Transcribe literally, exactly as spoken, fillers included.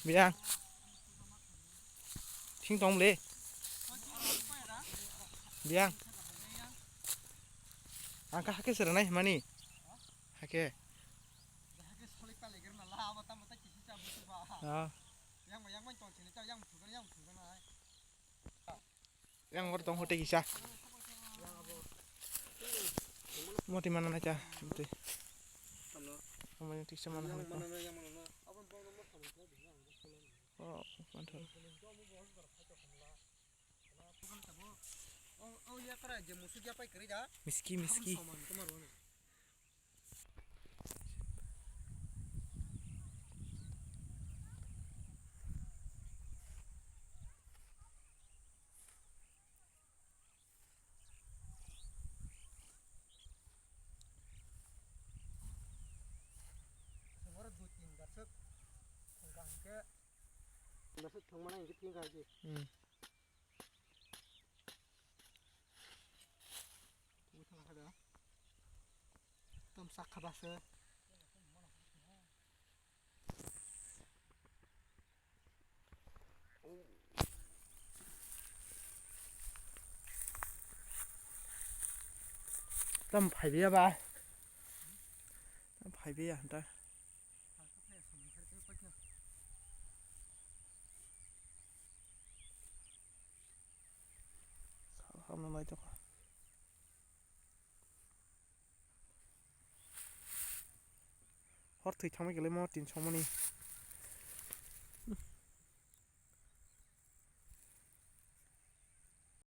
Biang. Thing tong le. Biang. Ang ka hake sera nai mani. Hake. Ah. Yang war tong hote kisa. Moti mana na cha. Moti. Amani tiksa mana na. Oh, mantap. Miski, miski. Oro dui tin bar swk thangka hinkhe. Bar swk thangmani hinkhe thangka hinkhe. Hmm. Twi thangkha da. Tom sakha basa. Tam phaibiya ba. Tam phaibiya hanta. Sal hamna nai tokha. Hor thwi thangbai kwlai mo tin songmani.